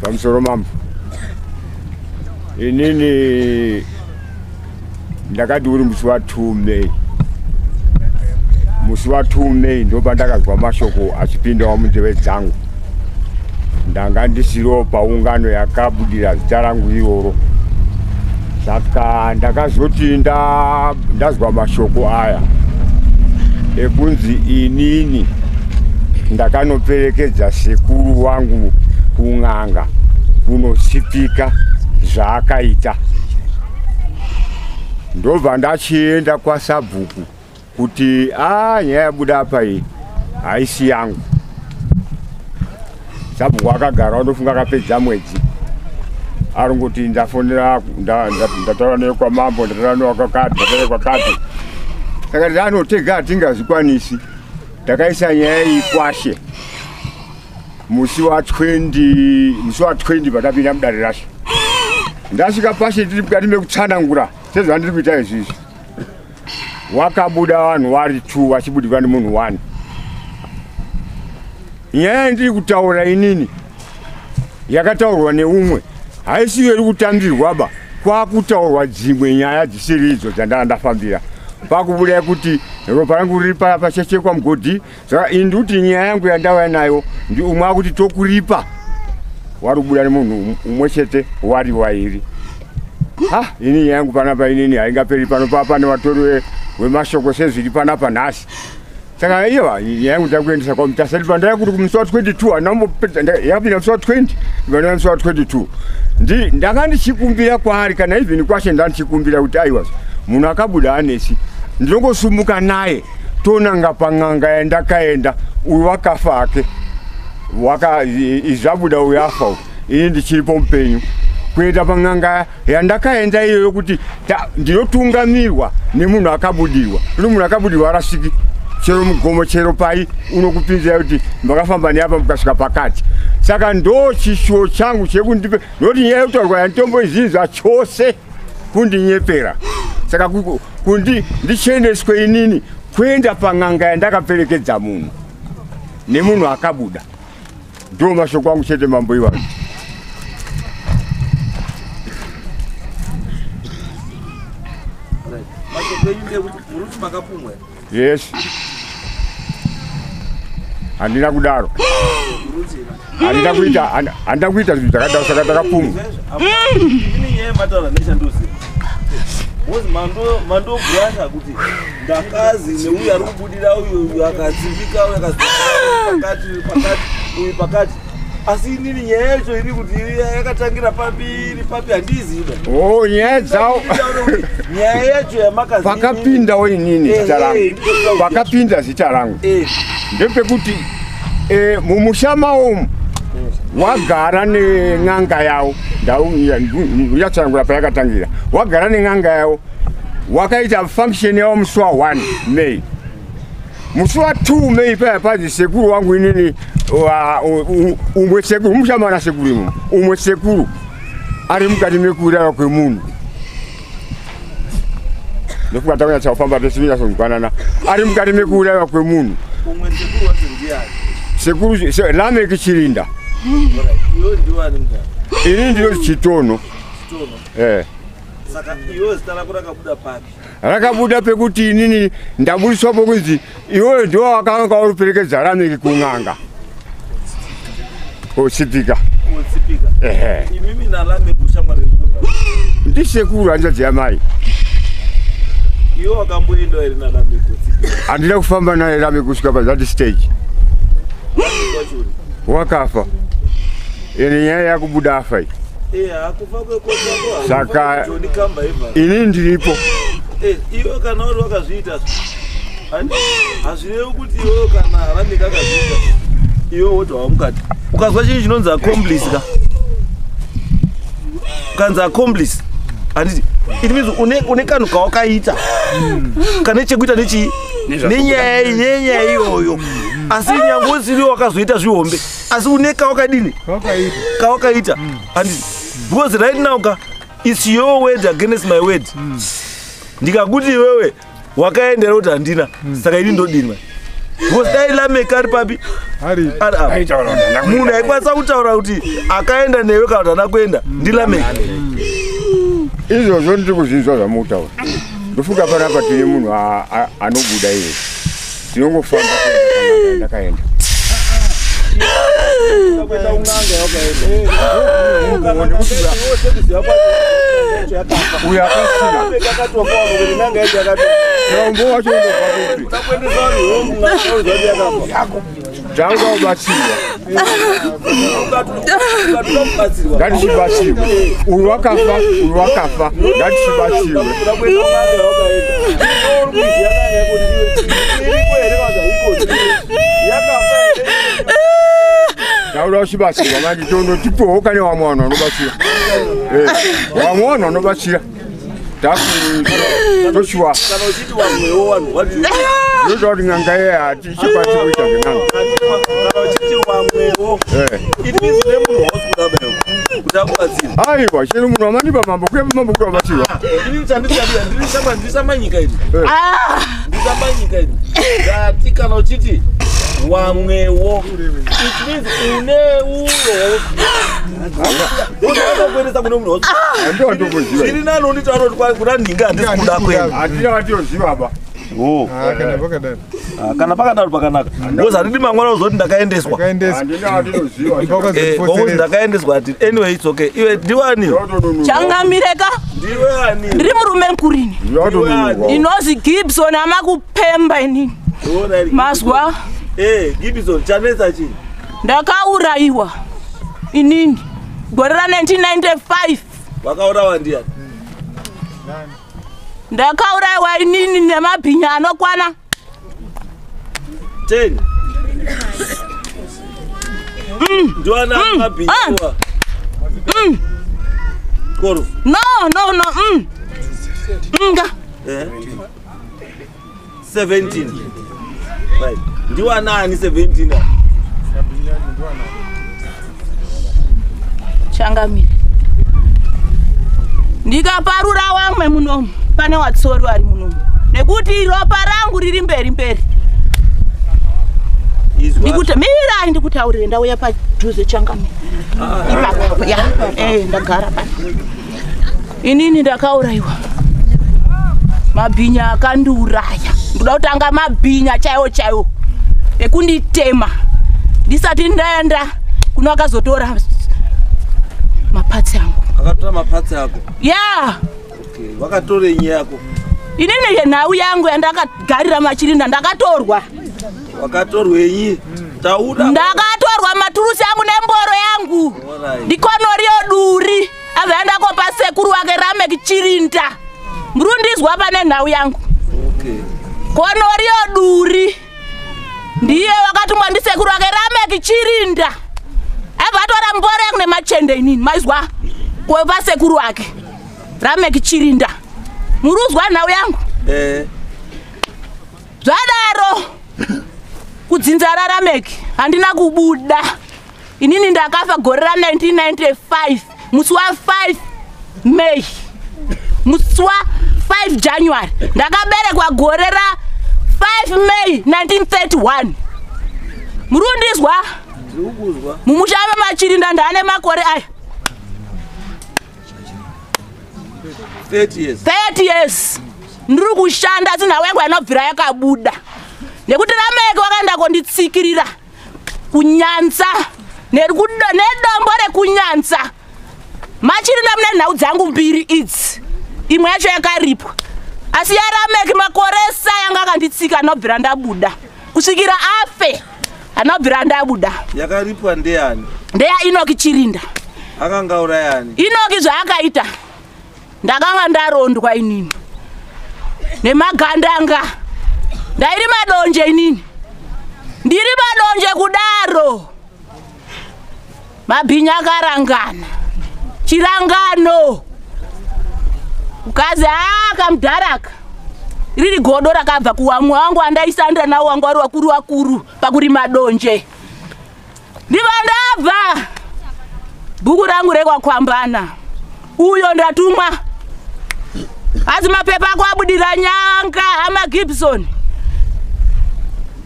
Pamusoro mambo, inini ndakati uri musi wa 2 May, musi wa 2 May ndopandakazwa mashoko achipindawo munzeve dzangu. Ndanga ndisiriwo paungano yakabudira zita rangu iroro, saka ndakazoti ndazwa mashoko aya ekunzi inini ndakanoperekedza sekuru wangu kun'anga kunosipika zvaakaita. Ndobva ndachienda kwasabhuku kuti a nyaya yabuda apa iyi haisi yangu. Sabhuku akagara, ndofunga akapedza mwedzi arongoti ndafonera, ndataura naye kwamambo, ndataura newakakati, ndataura kwakati. Saka ndanotega hatingazvikwanisi. Ndakaisa nyaya iyi kwashe musi wa 20, musi wa 20 patapinda mudare rashe. Ndasvika pashe tiri mukati mekutsanangura sezvandiri kuita izvizvi, wakabuda vanhu vari 2 vachibudirwa nemunhu 1. Nyaya yandiri kutaura inini yakataurwa neumwe haisiyo iri kutambirwa ba, kwakutaurwa dzimwe nyaya dzisiri idzo dzandanga ndafambira. Pakubuda kuti ropa rangu riri pachechekwa mugodhi. Saka ini ndikuti nyaya yangu yandauya nayo ndi umwe akuti tokuripa, wari kubuda nemunhu umwe chete wari wairi. Ha, ini nyaya yangu panapa inini haingaperi pano papa nevatori wemashoko sezviri panapa nhasi. Saka iwa nyaya yangu ndakuendesa kwaMutasa. Ndaya kuti musi wa 22 handambopedza, yakapinda musi wa 20, ndikandaya musi wa 22. Ndanga ndichikumbira kwaari, kana even kwashe ndandichikumbira kuti aiwa, munhu akabuda anesi, ndinongosumuka naye tonanga pan'anga yandakaenda. Uyu wakafa hake, izvabuda uyu afa uyu, ini ndichiripo mupenyu. Kuenda pan'anga yandakaenda iyoyo kuti ndinotungamirwa nemunhu akabudirwa. Ino munhu akabudirwa arasiki, chero mugomo, chero pai unokupinzira kuti makafamba neapa mukasvika pakati. Saka ndo chishuwo changu chekundipe, nokuti nyaya yekutaurwa yanditomboizinzwa chose kundinyepera. Saka kundi ndicheneswe inini kuenda pan'anga yandakaperekedza munhu nemunhu akabuda. Ndo mashoko angu chete mambo iwayo. Mashoko enyu ndekuti muri kuti makapumwa? Yes, handina kudaro, handina kuita, handina kuita zvinhu zvakadaro. Saka takapumwa. Ini nyaya yemataura nechandoziva because mandobhurasha kuti ndakazi neuyu ari kubudira uyu, uyu akatsimbika, uyu akazipakati, uyu pakati, uyu pakati, asi inini nyaya yacho iri kuti yakatangira papi, iri papi, handiziva. O, nyaya dzawo. Nyaya yacho yamakazi Pakapindawo inini zita rangu, pakapinda zita rangu ndepekuti mumusha maomu wagara nen'anga yawo. Ndachatsanangura payakatangira. Wagara nen'anga yawo, wakaita function yawo musi wa1 May. Musi wa2 May paya panzi sekuru wangu inini, umwe sekuru mushamana, sekuru imomo, umwe sekuru ari mukati mekuurayiwa kwemunhu. Ndofunga takunyatsa kufamba tesivinyatsonzwanana. Ari mukati mekuurayiwa kwemunhu. Umwe sekuru wacho ndiani? Sekuru Lameki Chirinda. Iwe ndiwani mudhara? Ini ndino Chitono. Chitono. Eh. Saka iwe zita rako rakabuda papi? Rakabuda pekuti inini ndabudiswa pokunzi iwewe ndiwo wakanga uriperekedza Lameki kun'anga kotsipika. Kutsipika. Ehe. Imimi naLameki ushamwari wenyu? Ndisekuru, hanzvadzi yamai. Iwe wakamboendawo here naLameki kutsipika? Handina kufamba naye Lameki kusvika pazati stage. Lameki wacho uri Wakafa, ene nyaya yakubuda afa iyi. Hakufa kwekoako. Saka Joni kamba ivha. Inini ndiripo. Iwe kana uri wakazviita, hazvirevi kuti iwewe kana Lameki akazviita iwe woti wava mukati. Ukazwa chinhu chinonzi accomplice ka, ukanzi accomplice, handiti it means une kanhu kawakaita kane chekuita nechii, nenyaya iyoyo, asi nyange usiri wakazoita zvihombe, asi une kawakadini, kawakaita, handiti? Because right now ka, it's your word against my word. Ndikakuti iwewe wakaendera kuti handina, saka ini ndodini? Because dai Lameki ari papi, Ari apa. Munhu aikwanisa kutaura kuti akaenda newe kana kuti haana kuenda ndiLameki. Izvozvo ndiri kuzvinzwa zvamukutaura. Ndofunga panapa tine munhu anobuda iye. Tinongofamba kuenda ndakaenda. Uyu akasina. Chombo wacho unobva kupi? Tanga ubatsirwa. Ngatichibatsirwe. Uyu wakafa, uyu wakafa. Ngatichibatsirwe. Taura uchibatsirwa manje tonotipowo kane vamwe vanhu vanobatsira. Vamwe vanhu vanobatsira. Tochiwa. Kana uchiti vamwewo vanhu zvinoita kuti n'anga iye hatichikwanisi kuita zven'anga. Kana uchiti vamwewo it means une munhu wausi kuda bayo kuti akubatsire. Aiwa, chero munhu wamandipa mambo kuya mambo kuti wabatsirwa. Ini chandishandira ndiri ini. Ndisamanyika ini. Ndati kana uchiti wamwewo it means une uyo wausi kuenda kune munhu wausi. Zviri nani unditaura kuti kuna nhinga handisi kuda kuenda. Handina watinoziva ba. Kana pakadaro. Kana pakadaro pakanaka. Because handidi mangwana uzoti ndakaendeswa. Handina watinoziva. Ngokuti ndakaendeswa ati anyway it's okay. Iwe ndiwani? Changamireka. Ndiwani? Ndiri murume mukurini. Ndinozi Gibson amakupemba inini. Mazwa. Gibson chanetsa chii? Ndakaurayiwa inini gore ra 1995. Wakaurawa ndiani? Ndakaurayiwa inini nemabhinya anokwana 10. Ndiwana mabhinya. Koro. No. Nga. 17. Right. Ndiwana ani 17? Changamire. Ndikaparura wamwe munomu pane watsori vari munomu nekuti ropa rangu riri mberi mberi. Ndikuti mirai ndikutaurire ndauya padhuze changamire. Ipapo ya ndagara pano. Inini ndakaurayiwa. Mabhinya akandiuraya. Ndoda kutanga mabhinya chaiwo chaiwo ekunditema. Ndisati ndaenda kuno akazotora mapatsi angu. Akatora mapatsi ako? Yeah. Okay. Wakatora yako? Inini yenhau yangu yandakagarira machirinda ndakatorwa. Wakatorwenyi? Taura. Ndakatorwa maturusi angu nemboro yangu. Ndikonoriyo duri. Abva ndakopa sekuru wake Rameki Chirinda. Murundizwa pane nhau yangu. Okay. Konoriyo duri. Ndiye wakatumwa ndisekuru wake Rameki Chirinda. Abva atora mboro yangu nemachende inini maizwa. Kopa sekuru wake Rameki Chirinda. Muruzwa nhau yangu. Zvadaro kudzinza raRameki handina kubuda. Inini ndakafa gore ra 1995 musi wa 5 May. Musi wa 5 January. Ndakaberekwa gore ra 5 May 1931. Murundizwa? Mumusha machirinda ndane makore aya. 30 years. 30 years. Ndiri kushanda asi nhau yangu yanobvira yakabuda. Nekuti Rameki wakaenda konditsikirira kunyanza nedombo rekunyanza. Machirinda mune nhau dzangu mbiri idzi. Imwe yacho yakaripwa. Asi yaRameki makore esa yanga akanditsika anobvira ndabuda. Kusvikira afe anobvira ndabuda. Yakaripwa ndeyani? Ndeya Inoki Chirinda. Akanga urayani? Inoki zvaakaita. Ndakanga ndarondwa inini. Nemagandanga. Ndairi madonje inini. Ndiri madonje kudaro. Mabhinya akarangana. Chirangano. Ukazi akamudharaka. Riri godo rakabva kuwamwe wangu andaisandira nawo wangu ari wakuru wakuru pakurima donje. Ndiva ndabva. Bhuku rangu rekwakwambana. Uyo ndatumwa. Asi mapepa ako abudira nyanga ama Gibson.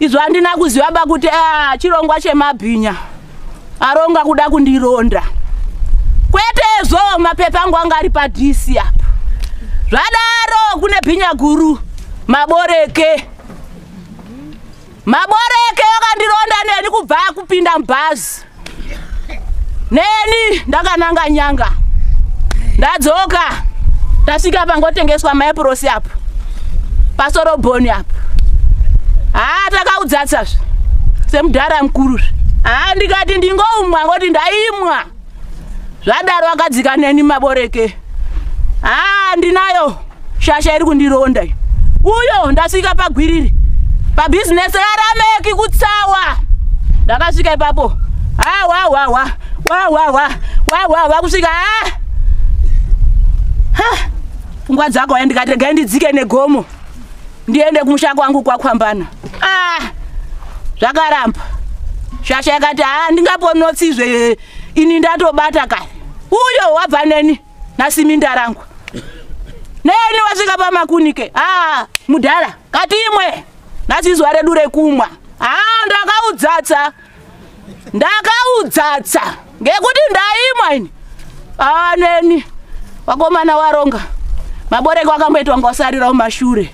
Izvo handina kuziva ba kuti chirongwa chemabhinya aronga kuda kundironda. Kwete zvo mapepa angu anga ari padhisi apa. Zvadaro kune bhinya guru Maboreke. Maboreke wakandironda neni kubva kupinda mubhazi. Neni ndakananga Nyanga. Ndadzoka. Tasvika pangotengeswa maeporosi apo. Pasorobhoni apo. Takaudzatsa semudhara mukuru. Ndikati ndingoumwa ngoti ndaimwa. Zvadaro akadzika neni Maboreke. Ndinayo shasha iri kundironda. Uyo ndasvika pagwiriri. Pabhizinesi raRameki kutsawa. Ndakasvika ipapo. Wa wa wa wa wa wa wa wa wa kusvika. Pfungwa dzako ndikati regai ndidzike negomo. Ndiende kumusha kwangu kwakwambana. Zvakaramba. Shasha yakati ndingaponotsizve ini ndatobata kare. Uyo wabva neni nasiminda rangu. Neni wasvika pamakunike. Mudhara kati imwe. Nhasi zuva redu rekumwa. Ndakaudzatsa. Ndakaudzatsa ngekuti ndaimwa ini. Neni wakomana waronga. Maboreke wakamboitwa ngosarira mumashure.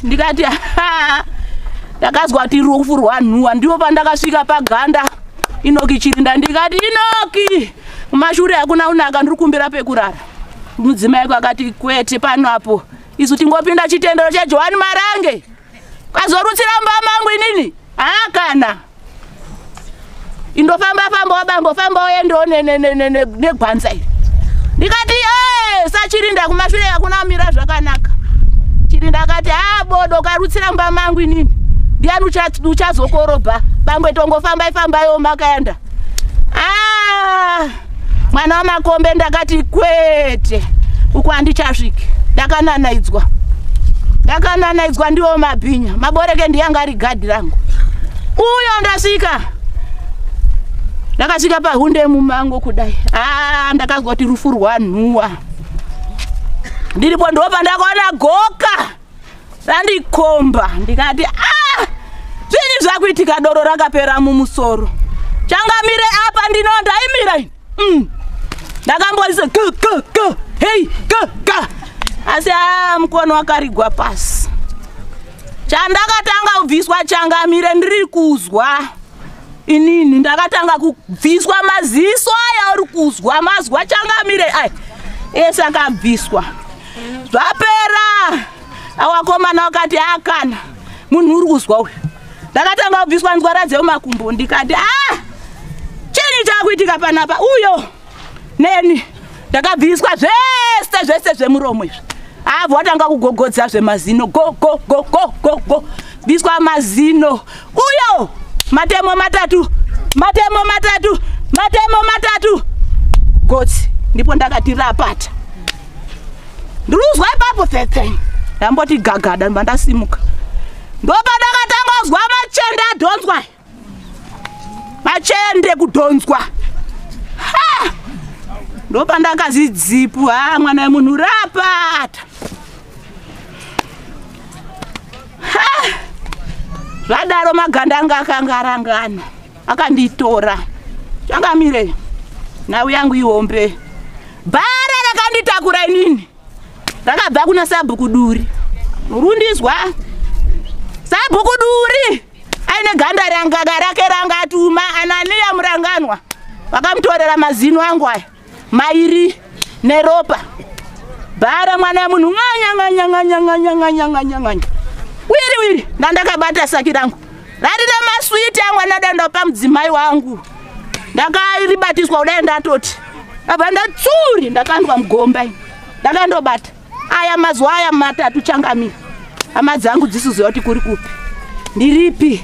Ndikati ndakazwa kuti rufu rwanhuwa. Ndipo pandakasvika paganda Inoki Chirinda. Ndikati Inoki mumashure hakuna unaka, ndiri kumbira pekurara. Mudzimai akati kwete pano apo. Isu tingopinda chitendero chaJohani Marange. Kazorutsira mumba mangu inini. Kana. Indofamba famba wabambo famba uendewo negwanza iri. Ndikati saChirinda kumashure hakuna mira zvakanaka. Chirinda akati bodo karutsira mumba mangu inini. Ndiani uchazokorobha. Bambo tongofamba ifambayo makaenda. Mwana wamakombe ndakati kwete. Uku handichasviki. Ndakananaidzwa. Ndakananaidzwa ndiwo mabhinya. Maboreke ndiyanga ari gadhi rangu. Uyo ndasvika. Ndakasvika pahunde mumango kudai. Ndakazwa kuti rufu rwanhuwa. Ndiripo ndipo pandakaona goka randikomba. Ndikati zvinyi zvakuitika, doro rakapera mumusoro. Changamire apa ndinondaimira ini. Ndakamboisa k k k hey k k. Asi mukono wakarigwa pasi. Chandakatanga kubviswa changamire ndiri kuzwa. Inini ndakatanga kubviswa maziso aya uri kuzwa mazwa changamire aya. Ese akabviswa. Zvapera. Awakomana wakati akana munhu uri kuzwa uyu. Ndakatanga kubviswa nzwara dzemakumbo ndikati chinyi chakuitika panapa uyo. Neni ndakabviswa zvese zvese zvemuromo izvi. Abva watanga kugogodza zvemazino go go go go go go. Bviswa mazino. Uyo matemo matatu. Matemo matatu. Matemo matatu. Gotsi ndipo ndakati rapata. Ndiruzwa ipapo fete. Ndamboti gagada ndasimuka. Ndopa ndakatanga kuzwa machende adhonzwa. Machende kudhonzwa. Ndopa ndakazidzipu. Mwana wemunhu rapata. Zvadaro maganda anga akangarangana. Akanditora. Changamire. Nhau yangu ihombe. Bhara rakanditakura inini. Rakabva kuna sabhuku Duri. Murundizwa. Sabhuku Duri. Aine ganda ranga rake rangatuma Anania Muranganwa. Vakamutorera mazino angu aya. Mairi neropa. Bhara mwana wemunhu nganya nganya nganya nganya nganya nganya nganya. Wiri wiri ndandakabata saki rangu. Rari nemaswiti angu anada ndopa mudzimai wangu. Ndakaribatiswa kudai ndatoti. Abva ndatsuri ndakandwa mugomba ini. Ndakandobata. Aya mazuva aya matatu changamire. Hama dzangu dzisiziva kuti kuri kupi. Ndiripi.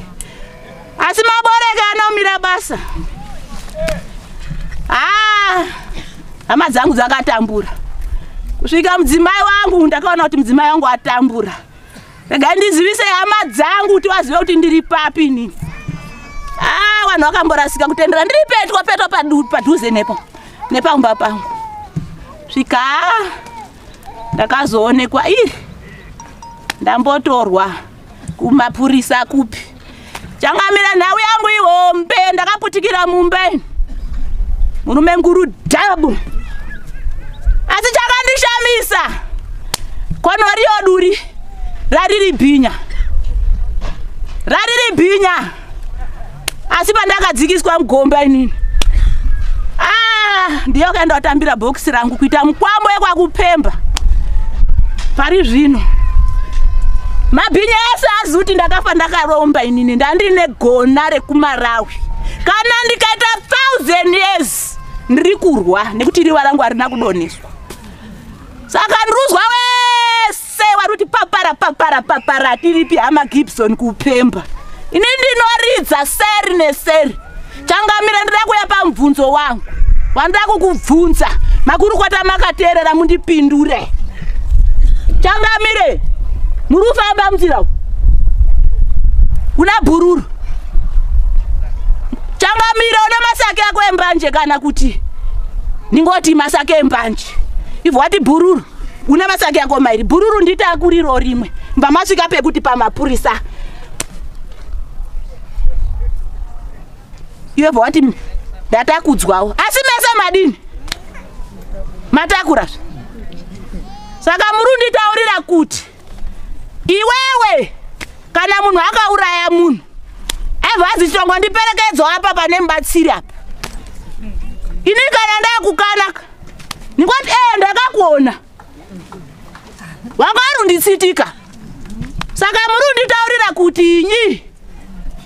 Asi Maboreke anomira basa. Hama dzangu dzakatambura. Kusvika mudzimai wangu ndakaona kuti mudzimai wangu atambura. Regai ndizivise hama dzangu kuti vazive kuti ndiri papi inini. Vanhu vakamborasika kutendera ndiri petwa petwa padhuze nepo. Nepamba pangu. Svika ndakazoonekwa iri. Ndambotorwa. Kumapurisa kupi? Changamire nhau yangu ihombe, ndakaputikira mumba. Murume nguru dhabu. Asi chakandishamisa. Konoriyo duri rariri bhinya. Rariri bhinya. Asi pandakadzikiswa mugomba inini. Ah, ndiyo kaenda kutambira bhokisi rangu kuita mukwambo wekwakupemba. Pari zvino. Mabhinya ese azuti ndakafa ndakaromba inini, ndandine gona rekumarawi. Kana ndikaita 1000 years ndiri kurwa nekuti riva rangu harina kudoneswa. Saka ndiruzwa wese waruti papara papara papara tiripi hama Gibson kupemba. Ini ndinoridza seri neseri. Changamire ndida kuuya pamubvunzo wangu. Wandida kukubvunza. Makurukota makateerera mundipindure. Changamire muri kufamba munzira una bhururu. Changamire une masake ako embanje kana kuti ndingoti masake embanje. Ibva wati bhururu una masake ako mairi. Bhururu nditakuriro rimwe. Mba masvika pekuti pamapurisa. Iwe bva wati ndatakudzwawo. Asi mese madini? Matakura. Saka muri kunditaurira kuti iwewe kana munhu akauraya munhu aibva azitongo ndiperekedzo apa pane mubatsiri apa. Ini kana ndakukanaka ndingoti ndakakuona. Wanga arunditsitika. Saka muri kunditaurira kuti inyi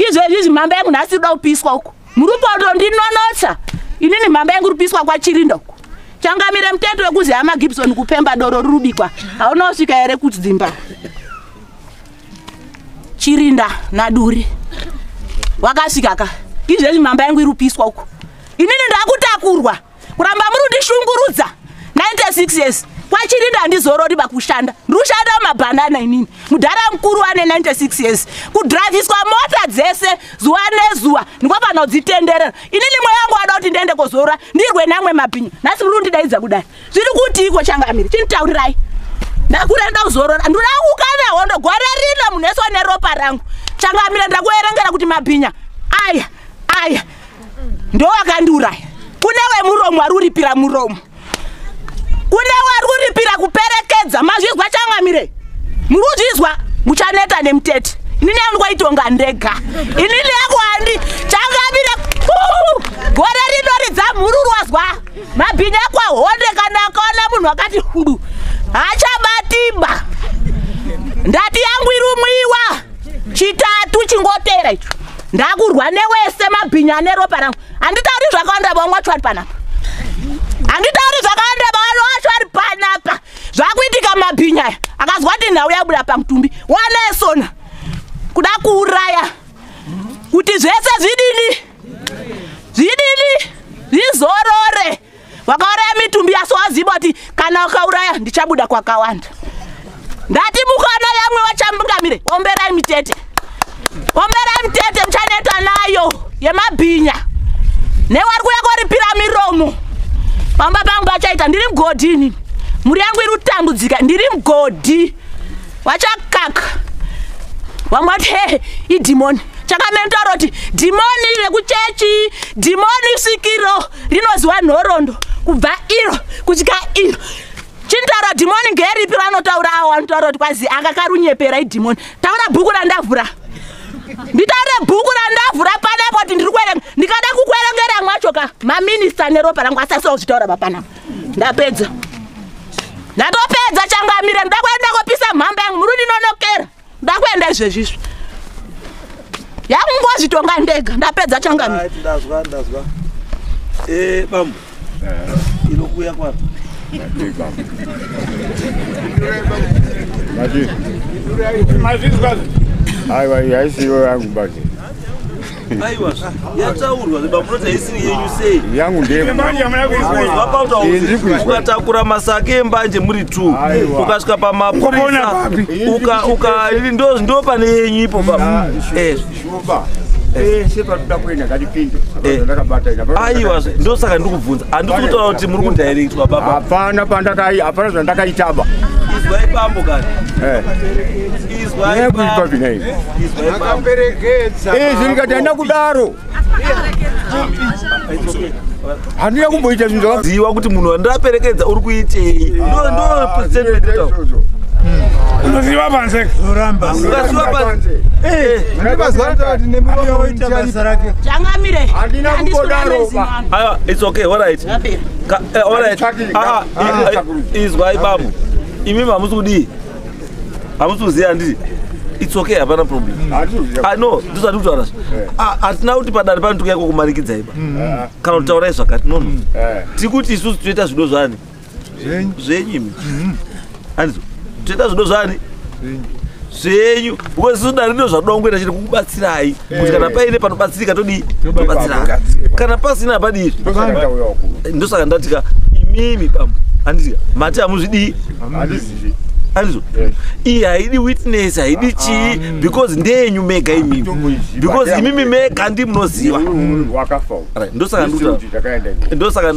izvezvi mhamba yangu nhasi inoda kupiswa uko. Muri kundinonotsa. Inini mhamba yangu iri kupiswa kwaChirinda uko. Changamire mutete wekuzi hama Gibson kupemba doro rurubikwa. Hauna kusvika here kudzimba. Chirinda naDuri. Wakasvika ka. Izvezvi mhamba yangu iri kupiswa uko. Inini ndakutakurwa. Kuramba muri kundishungurudza. 96 years. KwaChirinda handizorori bakushanda. Ndikushanda mumabhanana inini. Mudhara mukuru ane 96 years. Kudhiraivhiswa mota dzese zuva nezuva. Ndingofanira kudzitenderera. Inini mweya wangu wada kuti ndiende kozorora. Ndirwe namwe mabhinya. Nhasi muri kundidaidza kudai. Zviri kuti iko changamire. Chinditaurirai. Ndakurenda kuzorora. Ndinoda kukana hondo gore rino munhu wese ane ropa rangu. Changamire ndakuerengera kuti mabhinya aya aya ndo akandiuraya. Kune wemuromo ari kuripira muromo. Kune wari kuripira kuperekedza. Mazvizwa changamire? Muri kuzvizwa? Muchaneta nemutete. Inini yangu kwaitonga ndega. Inini yangu handi changamire. Gore rino ridza mhururu wazwa. Mabhinya kwahonde kana akaona munhu akati hudu. Hachabatiba. Ndati yangu irumwiwa. Chitatu chingotera icho. Ndakurwa newese mabhinya neropa rangu. Handitauri zvakawanda vamwe vacho vari panapa. Handitauri zvakawanda vamwe vacho vari panapa. Zvakuitika mabhinya aya. Akazwa kuti nhau yabuda pamutumbi. Wanesona. Kuda kuuraya. Kuti zvese zvidini? Zvidini? Zvizorore. Wakauraya mitumbi asi waziva kuti kana ukauraya ndichabuda kwakawanda. Ndati mukana yamwe wachangamire. Omberai mitete. Omberai mitete muchaneta nayo yemabhinya. Newari kuuya koripira miromo. Pamba pangu vachaita ndiri mugodhi inini. Mhuri yangu iri kutambudzika ndiri mugodhi. Vachakaka. Vamwe vati he idhimoni. Chakamentaura kuti dhimoni rekuchechi, dhimoni svikiro rinoziwa nhoroondo kubva iro kusvika iro. Chintaura dhimoni ngeripi ranotaura awo anotaura kuti kwazi aka karunyepera idhimoni. Taura bhuku randavhura. Nditaure bhuku randavhura panapo kuti ndiri kuerenga. Ndikada kukuerengera mwacho ka maminista neropa rangu asasiwa kuzvitaura papanapa. Ndapedza. Ndatopedza changamire. Ndoda kuenda kopisa mhamba yangu. Muri ndinonokera. Ndoda kuenda izvezvizvi. Yakungozvitonga ndega. Ndapedza changamire. Ndazwa ndazwa. Bambo. Inokuya kwapi? Mazvizwa. Aiwa haisiyo yangu basi. Aiwa yataurwa bambo munoti haisiri yenyu sei? Yangu ndeye. Ukatakura masake embanje muri 2 ukasvika pamapurisa uka ndo pane yenyu ipo baba. Shuba. Sepatoda kuenda ngatipinde. Ndakabata ina. Aiwa ndosaka ndikubvunza. Handisi kutaura kuti muri kudirectwa baba. Hapana pandakai, hapana zvandakaita ba. Izwai bambo kani. Izwai bambo. Izwai bambo. Izvi ndikati handina kudaro. Handina kumboita zvinhu zvakaziva kuti munhu wandaperekedza uri kuitei. Ndo president wedu. Unoziva panze. Zoramba. Ukaziva panze. Changamire. Handina kumbodaro. Aiwa, it's okay, all right. All right. Izwai bambo. Imi hamusi kudii? Hamusi kuziva handiti? It's okay, hapana problem. No, ndozvati kutaura. Hatina kuti padare pano tikuya kokumanikidzai ba. Kana kutaurai zvakati nono. Tiri kuti isusu toita zvido zvani? Zvenyu imi. Handizvo. Toita zvido zvani? Zvenyu. Because isusu dare rino zvadoda kungoita chete kukubatsirai. Kuti kana paine panobatsirika todii? Tobatsirana. Kana pasina hapadii. Ndosaka ndatika imimi bambo. Handiti mati hamuzvidii? Handizvo. Iyi haidi witness, haidi chii, because ndeyenyu mega imimi. Because imimi mega ndi munoziva. Ndosaka ndosaka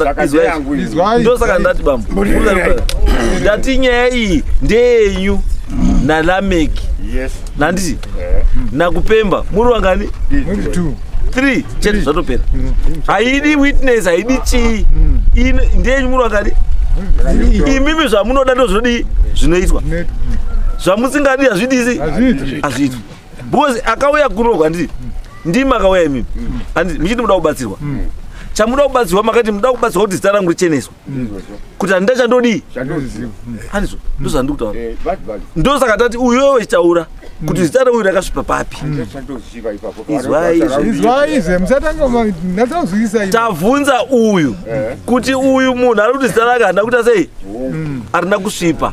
ndati bambo. Ndati nyaya iyi ndeyenyu naLameki. Nanditi naKupemba muri wangani? 3 chete zvatopera. Haidi witness, haidi chii. Ndeyenyu muri wangani? Imimi zvamunoda ndozvinodii? Zvinoitwa. Zvamusingadi hazvidisi? Hazviitwi. Because akauya kuno handiti ndimi akauya imimi. Handiti muchiti muda kubatsirwa. Chamuda kubatsirwa makati muda kubatsirwa kuti zita rangu richeneswe. Kuti handida chandodii? Handizvo. Ndozvandiri kutaura. Ndosaka tati uyowe wechitaura kuti zita reuyu rakasvipa papi. Izwai musatanga natozwisa. Tabvunza uyu kuti uyu munhu ari kuti zita rake handina kuita sei? Harina kusvipa.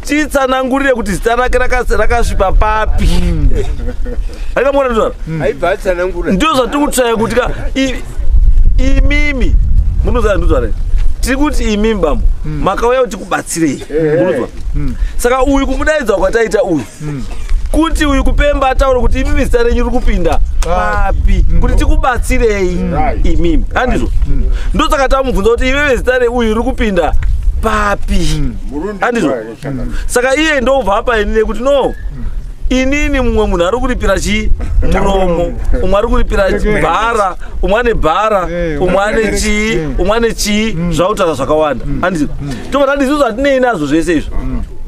Titsanangurire kuti zita rake rakasvipa papi. Haikamuona ndizvona? Ndizvo zvatiri kutsvaya kuti ka imimi munoziva ndizvona. Tiri kuti imimi bambo makauya kuti kubatsirei. Munozwa? Saka uyu kumudaidza kwataita uyu kuti uyu Kupemba ataure kuti imimi zita renyu riri kupinda papi kuti tikubatsirei imimi. Handizvo? Ndosaka tamubvunza kuti iwewe zita reuyu riri kupinda papi. Handizvo? Saka iye ndobva apa inini kuti no. Inini mumwe munhu ari kuripira chii? Muromo. Umwe ari kuripira bhara, umwe ane bhara, umwe ane chii, umwe ane chii, zvautaura zvakawanda. Handizvo? Tobva tati isusu hatinei nazvo zvese izvo.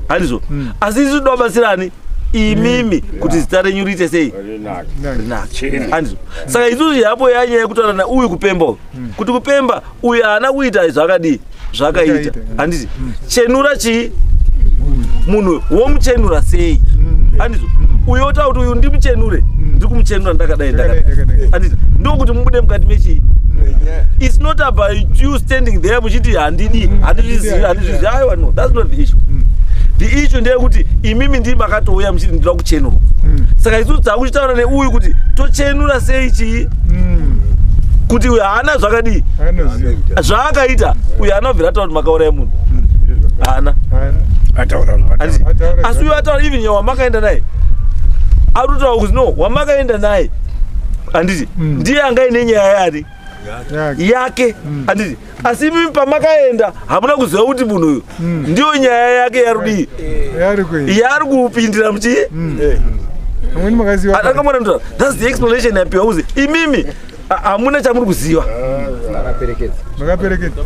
Handizvo? Asi isusu tobatsirani imimi kuti zita renyu riite sei? Rinake. Handizvo? Saka isusu yapo yanyaya yekutaura nauyu Kupemba uyu. Kuti Kupemba uyu haana kuita zvakadii? Zvakaita. Handiti? Chenura chii? Munhu womuchenura sei? Handizvo? Uyo otaura kuti uyu ndimuchenure, ndiri kumuchenura ndakadai ndakadai. Handiti? Ndokuti mubude mukati mechii? It's not about you standing there muchiti handidi, handizvizivi, handizvizivi. Aiwa, no, that's not the issue. The issue ndeyekuti imimi ndimi makatouya muchiti ndinoda kuchenurwa. Saka isusu takuchitaura neuyu kuti tochenura sei chii? Kuti uyu haana zvakadii? Zvaakaita uyu haana kubvira ataura kuti makauraya munhu. Haana. Asi uyu ataura even wamakaenda naye. Ari kutaura kuti no, wamakaenda naye. Handiti? Ndiye anga ine nyaya yari yake. Handiti? Asi imimi pamakaenda hamuna kuziva kuti munhu uyu ndiyo nyaya yake yarudii? Yaari kupindira muchii? Akamona mutaura. That's the explanation yapiwa kuzi imimi hamuna chamuri kuziva. Makaperekedza.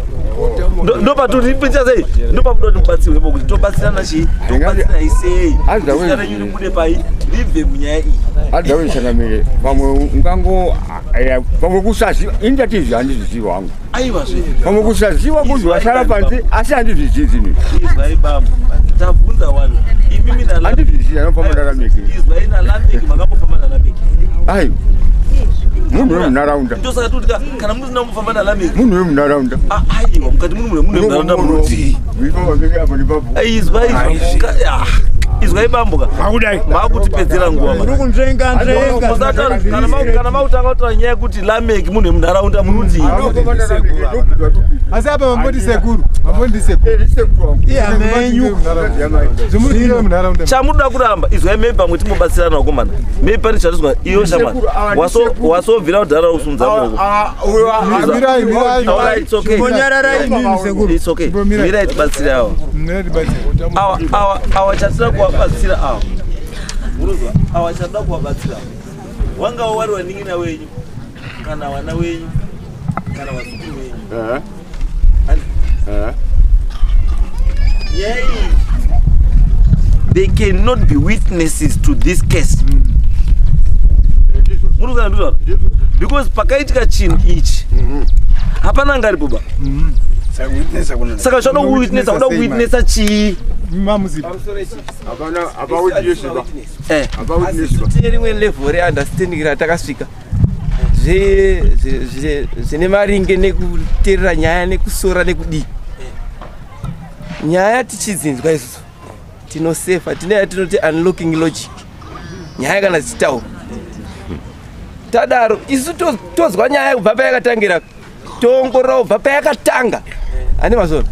Ndopaturipicha sei? Ndopamuda kuti mubatsirwepo kuti tobatsirana chii? Tobatsirai sei? Zita renyu ribude pai ribve munyaya iyi. Adzawe changamire pamwe ungango pamwe kusaziva indati izvi handizvizivi hangu. Aiwa zve. Pamwe kusaziva kunzi wasara panze asi handizvizivi zvinhu. Izwai bambo. Tabvunza wani. Imimi naLameki. Handizvizivi anofamba naLameki. Izwai naLameki makambofamba naLameki. Aiwa. Munhu wemunharaunda. Ndosaka toti kana musina kufamba naLameki. Munhu wemunharaunda. Aiwa mukati munhu wemunharaunda munodii? Izwai izwai bambo ka. Makutipedzera nguva. Kana makutanga kutaura nyaya yekuti Lameki munhu wemunharaunda munodii? Asi apa mamboti sekuru, mamboti sekuru. Amenyu. Chamunoda kuramba izwai maybe pamwe timobatsirana vakomana. Maybe pane chatizwa iyo shamwari. Wasobvira kudhara usumudza maoko. It's okay. It's okay. Mirai tibatsire ava. Awa chatida kuvabatsira ava. Uruzwa awa chatida kuvabatsira ava. Wanga wari wanin'ina wenyu kana wana wenyu kana vazukuru wenyu. Yeah. They cannot be witnesses to this case. Because pakaitika chinhu ichi hapana ngaripo ba. Saka choda kuwitnessa, kuda kuwitnessa chii? Tine rimwe level reunderstanding ratakasvika zvine maringe nekuteerera nyaya nekusora nekudii. Nyaya tichidzinzwa isusu tinosefa, tine yatinoti unlocking logic. Nyaya kana dzichitaura tadaro isu tozwa nyaya kubva payakatangira, toongorora kubva payakatanga. Ane mazona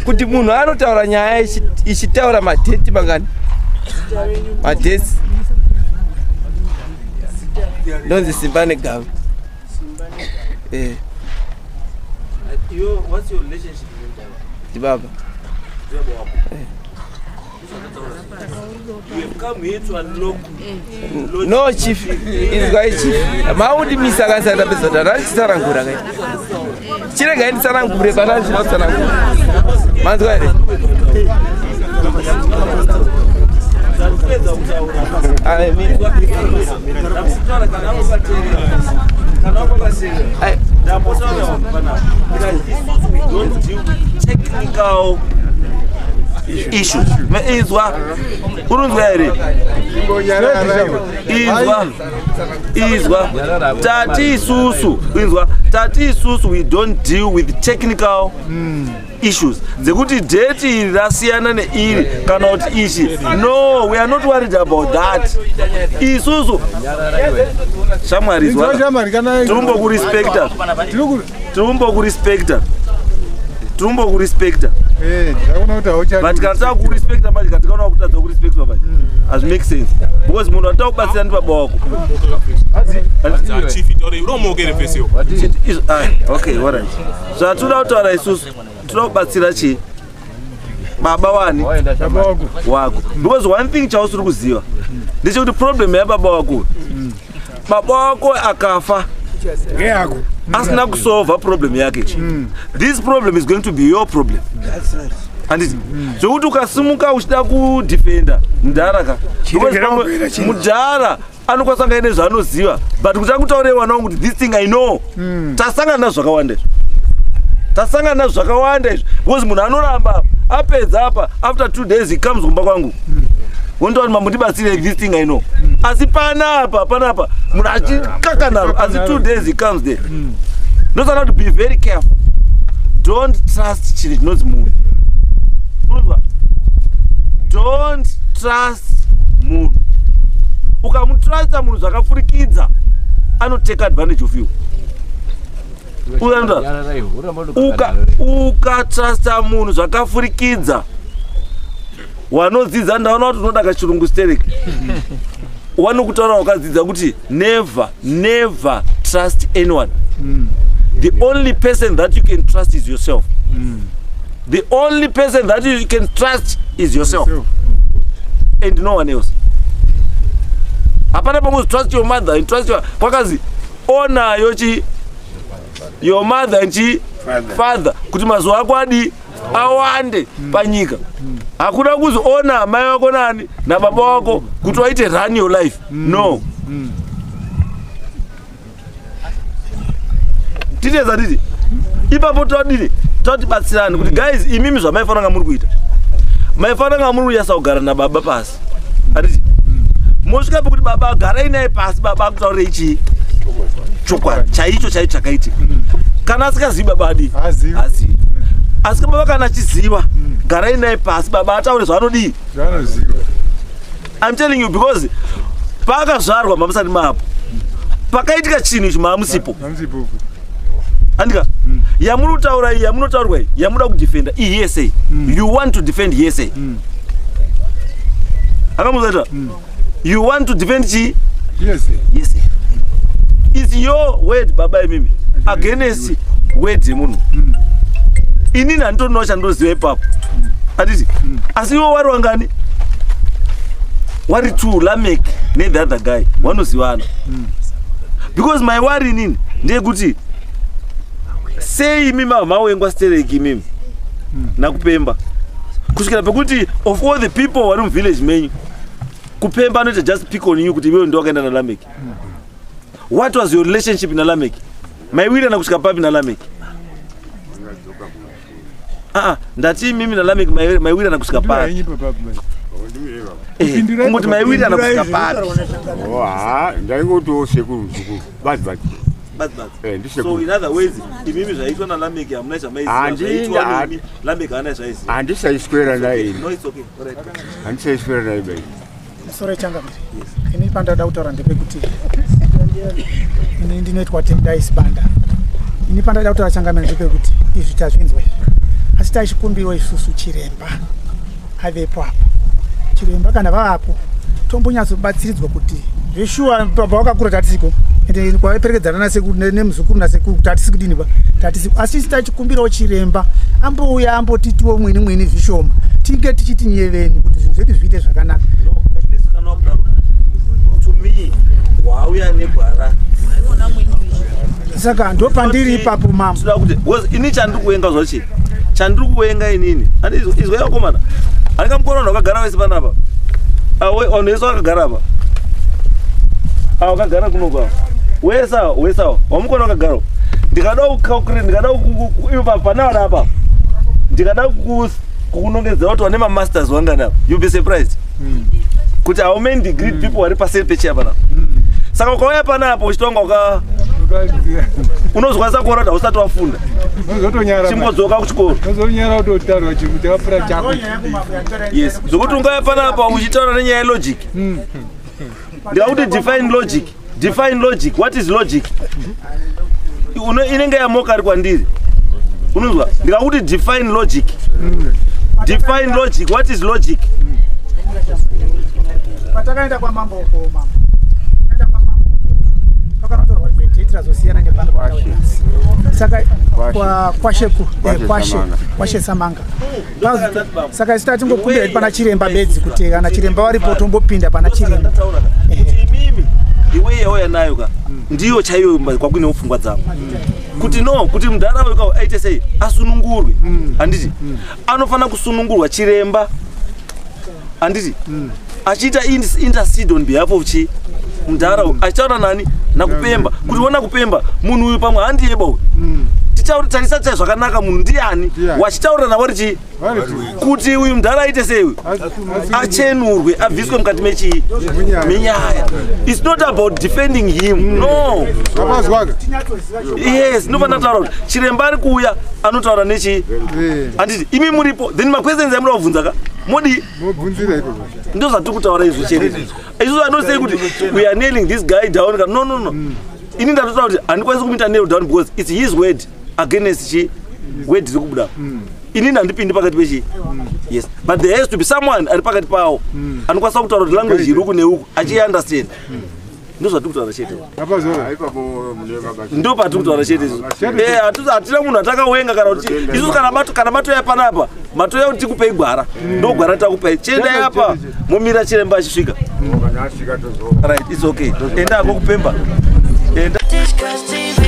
kuti munhu anotaura nyaya ichitaura madheti mangani, madhesi. Ndonzi Simba Negave. What's your relationship with them? Ndibaba. You have come here to unlock. No chief, izwai chief. Maundimisa kasati tapedza kutaura, ndanditsanangura kai. Chiregai nditsanangure kana ndichida kutsanangura. Manzwa here? Technical issues. Izwa, urunzwa here? Izwa, izwa. Tati isusu, izwa. Tati isusu, we don't deal with technical issues. Dzekuti date iri rasiyana neiri kana kuti ichi. No, we are not worried about that. Isusu shamwari izwa. Tirumbokurespecta. Tirumbokurespecta. Tirumbokurespecta. But kana takurespecta manje kana tikaona kutadza kurespectwa manje hazvi make sense because munhu anoda kubatsira ndi baba wako. Okay, all right. Zvatoda kutaura isusu toda kubatsira chii? Baba wani wako. Because one thing chausiri kuziva ndechekuti problem yababa wako, baba wako akafa asina kusolva problem yake. This problem is going to be your problem. Handiti zvekuti ukasimuka uchida kudefenda mudhara ka, mudhara anokwanisa kunge aine zvaanoziva, but kuti akutaurire vana vangu kuti this thing I know. Tasangana nazvo zvakawanda izvi, tasangana nazvo zvakawanda izvi, because munhu anoramba apedza apa, after 2 days he comes kumba kwangu wondotaura kuti mambo ndibatsire, this thing I know. Asi panapa panapa munhu achikaka naro, asi 2 days he comes there. Ndosana kuti be very careful, don't trust chinhu chinonzi munhu. Unonzwa? Don't trust munhu. Ukamutrusta munhu zvakapfurikidza anotake advantage of you. Ukatrusta munhu zvakapfurikidza, wanodzidza, ndaona kuti unoda kachirungu stereki, wanokutaura wakadzidza kuti never never trust anyone. The only person that you can trust is yourself. The only person that you can trust is yourself and no one else. Hapana pamwe trust your mother and trust your kwakazi ona yochi your mother and chi father kuti mazuva ako adi awande panyika. Hakuna kuzi ona mai wako nani na baba wako kuti waite run your life. No. Titeza titi ipapo todini totibatsirani kuti guys imimi zvamaifanira nga muri kuita, maifanira nga muri kuyasa kugara nababa pasi. Handiti mosvika pekuti baba garai naye pasi, baba akutaurire chii chokwadi chaicho chaicho chakaitika. Kana asikazivi baba adii azivi, asi baba kana achiziva garai naye pasi, baba ataure zvaanodii. I'm telling you because paakazvarwa mamusati mapo, pakaitika chinhu ichi maamusipo. Andika yamunotaura iyi, yamunotaurwa iyi, yamuda kudefenda iyi hearsay. You want to defend hearsay. Akamuzaita you want to defend chi Yes. Hearsay. It's your word baba imimi against word yemunhu. Inini handitorinawo chandoziva ipapo. Anditi asi iwo wari wangani? Wari two, Lamek ne the other guy vanozivana. Because my worry inini ndeyekuti sei imimi mawengwa stereki imimi nakupemba kusvikira pekuti of all the people vari muvillage menyu kupemba anoita just pick on you kuti iwewe ndo wakaenda naLamek. What was your relationship naLamek? Maiwirana kusvika papi naLamek? Aa, ndati imimi naLamek maiwirana kusvika papi? Henyu papa baba. Kungoti maiwirana kusvika papi? Oh, ha, ndaingotiwo sekuru muzukuru bazi bazi. Bazi bazi. Eh, ndisekuru. So in other words, imimi zvaitwa naLamek hamuna chamaiziva, zvaitwa nemi Lamek haana zvaiziva. Handisaiswera naye ini. No, it's okay. All right. Handisaiswera naye bai. Musoro changamire, ini pandada kutaura ndepekuti ini ndinoitwa Tendai Sibanda. Ini pandada kutaura changamire ndepekuti izvi tazvinzwa izvi, asi tachikumbirawo isusu chiremba avepo apa. Chiremba kana vavapo tombonyatsobatsiridzwa kuti zveshuwa baba wakakura tatisiko, ende kwaiperekedzana nasekuru nemuzukuru nasekuru kuti hatisi kudini pa tatisiko, asi isi tachikumbirawo chiremba ambouya ambotitiwo mwini mwini zvishoma tinge tichiti nyeveni kuti zvinhu zvedu zviite zvakanaka. No, at least kana wakudaro. To me, wauya negwara. Saka ndo pandiri ipapo mambo. Toda kuti because ini chandiri kuvenga zvachi. Chandiri kuvenga inini. Andi izwa yakomana. Andika mukona vanhu vakagara vese panapa. Awe vanhu vese vakagara apa. Awo vakagara kuno kwa. Wese awo, wese awo. Wamukona vakagara. Ndikada kucalculate, ndikada ivo pana vana apa. Ndikada kukunongedzera kuti vane mamasters vangani apa. You'll be surprised. Kuti how many degree people vari paseri pecheya panapa. Saka ukauya panapa uchitonga uka unozokwanisa kuona kuti hausati wafunda. Unozotonyara. Chimbodzoka kuchikoro. Unozonyara kutotaura chinhu chakapfuura chako. Yes. Zvokuti ungauya panapa uchitaura nenyaya yelogic. Ndikakuti define logic. Define logic. What is logic? Inenge yamokari kwandiri. Unozwa? Ndikakuti define logic. Define logic. What is logic? Patakaenda kwamambo uko mambo, takaenda kwamambo uko pakanotorwa rimwe date razosiyana nepano patauya. Saka kwashe Kwashe Samanga. kwashe Samanga. Saka isu tatingokumbira pana chiremba bedzi kuti kana chiremba varipo tombopinda pana chiremba. Ndataura ka. Kuti imimi iwe yauya nayo ka ndiyo chaiyo kwakuine pfungwa dzako. Kuti no, kuti mudhara uyu ka aite sei asunungurwe. Handiti anofana kusunungurwa chiremba. Handiti achiita intercede on behalf of chi mudhara uyu achitaura nani nakupemba kuti ona kupemba munhu uyu pamwe handiyeba uyu. Tichauri tarisa chai zvakanaka munhu ndiani Ndiani? wachitaura navo richi Vari tu. kuti uyu mudhara aite sei uyu achenurwe abviswe mukati mechii Menyaya. menyaya. It's not about defending him, no. Zvapazwaka. Yes, ndinofanira kutaura kuti chiremba ari kuuya anotaura nechi handiti imi muripo, then maquestions amuda kubvunza ka modi Mobvunzira ipapo. ndo zvatiri kutaura izvo chete. Isusu anosei kuti we are nailing this guy down ka no no no. Ini ndatotaura kuti handikwanisi kumuita nail down because it's his word against chi word iri kubuda. Inini handipindi pakati pechi. Yes, but there has to be someone ari pakati pawo anokwanisa kutaura kuti language iri uku neuku achiunderstand. Ndo zvatiri kutaura chete. Apazora. Ipapo mune mabasa. Ndo patiri kutaura chete izvo. Hatina munhu atakawenga kana kuti isusu kana matoya panapa matoya kuti tikupei gwara, ndo gwara takupei, chiendai apa momira chiremba achisvika. Kana asvika tozo. Right, it's okay, enda ako kupemba, enda. Discuss TV.